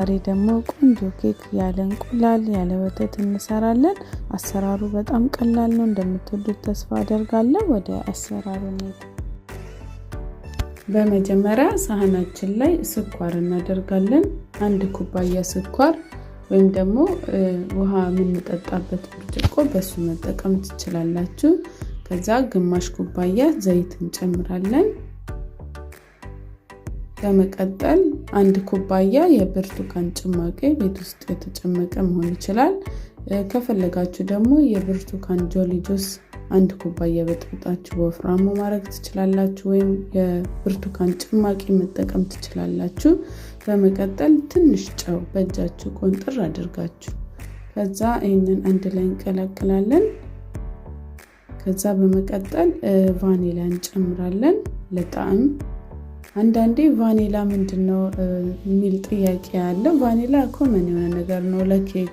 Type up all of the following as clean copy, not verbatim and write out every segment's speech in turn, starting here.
ዛሬ ደግሞ ቆንጆ ኬክ ያለ እንቁላል ያለ ወተት እንሰራለን። አሰራሩ በጣም ቀላል ነው። እንደምትወዱት ተስፋ አደርጋለሁ። ወደ አሰራሩ እንሂድ። በመጀመሪያ ሳህናችን ላይ ስኳር እናደርጋለን። 1 ኩባያ ስኳር ወይም ደግሞ ውሃ የምንጠጣበት ብርጭቆ በሱ መጠቀም ትችላላችሁ። ከዛ ግማሽ ኩባያ ዘይት እንጨምራለን። በመቀጠል 1 ኩባያ የብርቱካን ጭማቂ ቤት ውስጥ የተጨመቀ መሆን ይችላል። ከፈለጋችሁ ደግሞ የብርቱካን ጆሊ ጁስ 1 ኩባያ በጥብጣችሁ በወፍራሙ ማድረግ ትችላላችሁ፣ ወይም የብርቱካን ጭማቂ መጠቀም ትችላላችሁ። በመቀጠል ትንሽ ጨው በእጃችሁ ቆንጥር አድርጋችሁ ከዛ ይህንን አንድ ላይ እንቀላቅላለን። ከዛ በመቀጠል ቫኒላ እንጨምራለን ለጣዕም። አንዳንዴ ቫኒላ ምንድነው የሚል ጥያቄ አለ። ቫኒላ common የሆነ ነገር ነው። ለኬክ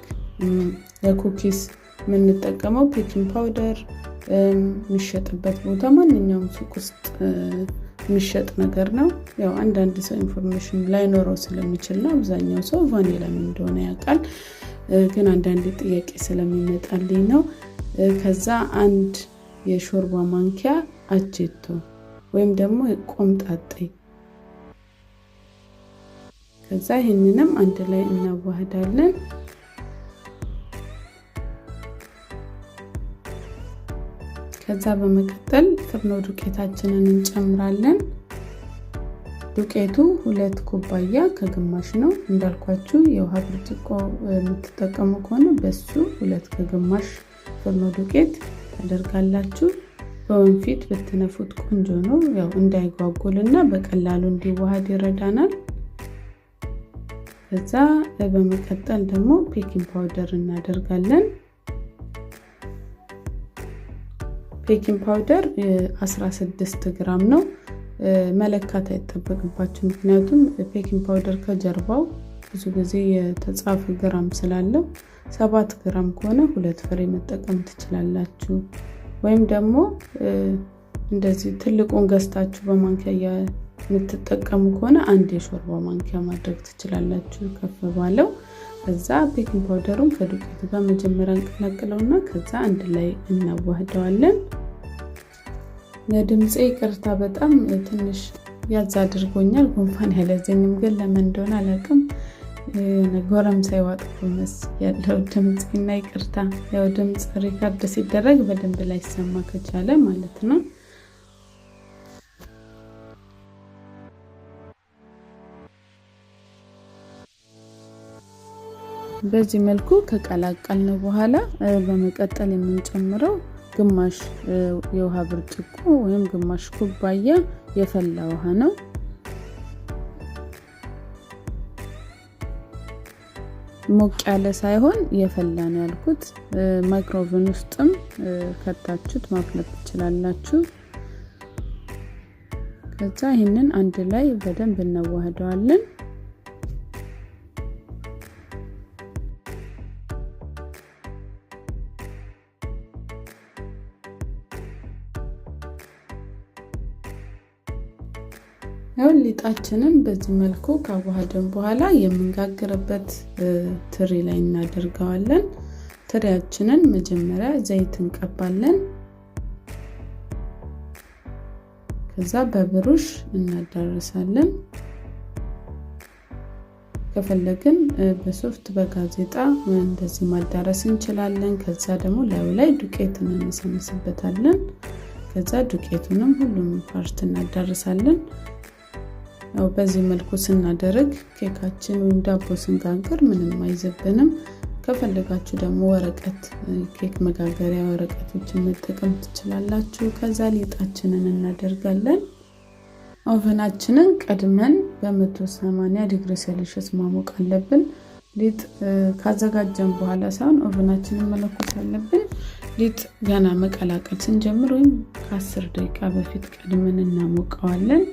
ለ cookies የምንጠቀመው baking powder የሚሸጥበት ቦታ ማንኛውም ሱቅ ውስጥ የሚሸጥ ነገር ነው። ያው አንዳንድ ሰው information ላይኖረው ስለሚችል ነው። አብዛኛው ሰው ቫኒላ ምን እንደሆነ ያውቃል፣ ግን አንዳንዴ ጥያቄ ስለሚመጣልኝ ነው። ከዛ 1 የሾርባ ማንኪያ አቼቶ ወይም ደግሞ ቆምጣጤ፣ ከዛ ይህንንም አንድ ላይ እናዋህዳለን። ከዛ በመቀጠል ፍርኖ ዱቄታችንን እንጨምራለን። ዱቄቱ 2 ኩባያ ከግማሽ ነው። እንዳልኳችሁ የውሃ ብርጭቆ የምትጠቀሙ ከሆነ በሱ 2 ከግማሽ ፍርኖ ዱቄት ታደርጋላችሁ። በወንፊት ብትነፉት ቆንጆ ነው። ያው እንዳይጓጉልና በቀላሉ እንዲዋሃድ ይረዳናል። ከዛ በመቀጠል ደግሞ baking powder እናደርጋለን። baking powder 16 ግራም ነው። መለካት አይጠበቅባችሁ፣ ምክንያቱም baking powder ከጀርባው ብዙ ጊዜ የተጻፈ ግራም ስላለው 7 ግራም ከሆነ 2 ፍሬ መጠቀም ትችላላችሁ። ወይም ደግሞ እንደዚህ ትልቁን ገዝታችሁ በማንኪያ የምትጠቀሙ ከሆነ 1 የሾርባ ማንኪያ ማድረግ ትችላላችሁ ከፍ ባለው። ከዛ baking powder ኡን ከዱቄቱ ጋር መጀመሪያ እንቀላቅለውና ከዛ አንድ ላይ እናዋህደዋለን። ለድምጼ ይቅርታ፣ በጣም ትንሽ ያዝ አድርጎኛል። ጉንፋን ያለዘኝም ግን ለምን እንደሆነ አላውቅም። ጎረምሳ ይዋጥኩ ያለው ድምጽና ይቅርታ። ያው ድምጽ record ሲደረግ በደንብ ላይሰማ ከቻለ ማለት ነው። በዚህ መልኩ ከቀላቀልነው በኋላ በመቀጠል የምንጨምረው ግማሽ የውሃ ብርጭቆ ወይም ግማሽ ኩባያ የፈላ ውሃ ነው። ሞቅ ያለ ሳይሆን የፈላ ነው ያልኩት። ማይክሮኦቨን ውስጥም ከታችሁት ማፍላት ትችላላችሁ። ከዛ ይህንን አንድ ላይ በደንብ እናዋህደዋለን። አሁን ሊጣችንን በዚህ መልኩ ካዋሃድን በኋላ የምንጋግርበት ትሪ ላይ እናደርገዋለን። ትሪያችንን መጀመሪያ ዘይት እንቀባለን። ከዛ በብሩሽ እናዳርሳለን። ከፈለግን በሶፍት በጋዜጣ እንደዚህ ማዳረስ እንችላለን። ከዛ ደግሞ ላዩ ላይ ዱቄት እንነሰንስበታለን። ከዛ ዱቄቱንም ሁሉም part እናዳርሳለን። ያው በዚህ መልኩ ስናደርግ ኬካችን ወይም ዳቦ ስንጋግር ምንም አይዘብንም። ከፈለጋችሁ ደግሞ ወረቀት ኬክ መጋገሪያ ወረቀቶችን መጠቀም ትችላላችሁ። ከዛ ሊጣችንን እናደርጋለን። oven ኣችንን ቀድመን በ180 ዲግሪ ሴልሺየስ ማሞቅ አለብን። ሊጥ ካዘጋጀን በኋላ ሳይሆን oven ኣችንን መለኮስ አለብን። ሊጥ ገና መቀላቀል ስንጀምር ወይም ከ10 ደቂቃ በፊት ቀድመን እናሞቀዋለን።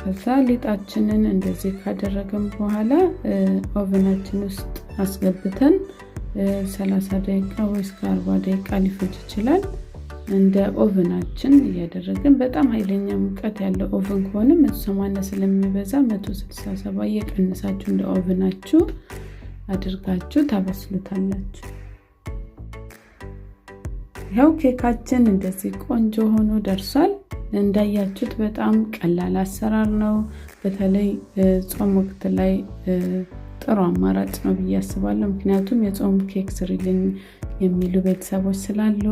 ከዛ ሊጣችንን እንደዚህ ካደረግን በኋላ oven ኣችን ውስጥ አስገብተን 30 ደቂቃ ወይ እስከ 40 ደቂቃ ሊፈጅ ይችላል። እንደ oven ኣችን እያደረግን፣ በጣም ኃይለኛ ሙቀት ያለው oven ከሆነ 180 ስለሚበዛ 167 እየቀነሳችሁ እንደ oven ኣችሁ አድርጋችሁ ታበስሉታላችሁ። ይኸው ኬካችን እንደዚህ ቆንጆ ሆኖ ደርሷል። እንዳያችሁት በጣም ቀላል አሰራር ነው። በተለይ ጾም ወቅት ላይ ጥሩ አማራጭ ነው ብዬ አስባለሁ። ምክንያቱም የጾም ኬክ ስሪልኝ የሚሉ ቤተሰቦች ስላሉ፣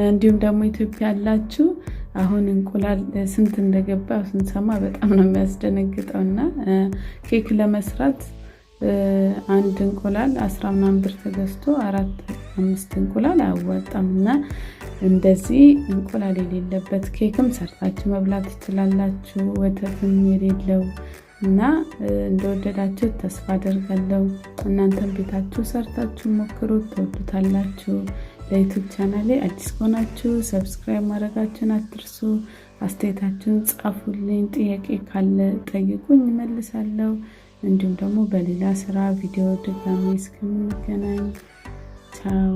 እንዲሁም ደግሞ ኢትዮጵያ ያላችሁ አሁን እንቁላል ስንት እንደገባ ስንሰማ በጣም ነው የሚያስደነግጠው እና ኬክ ለመስራት አንድ እንቁላል 10 ምናምን ብር ተገዝቶ አራት አምስት እንቁላል አያዋጣም እና እንደዚህ እንቁላል የሌለበት ኬክም ሰርታችሁ መብላት ትችላላችሁ። ወተትም የሌለው እና እንደወደዳችሁ ተስፋ አደርጋለሁ። እናንተም ቤታችሁ ሰርታችሁ ሞክሩት፣ ትወዱታላችሁ። ለ YouTube ቻናሌ አዲስ ከሆናችሁ subscribe ማድረጋችሁን አትርሱ። አስተያየታችሁን ጻፉልኝ። ጥያቄ ካለ ጠይቁኝ፣ እመልሳለሁ። እንዲሁም ደግሞ በሌላ ስራ ቪዲዮ ድጋሚ እስከምንገናኝ ቻው።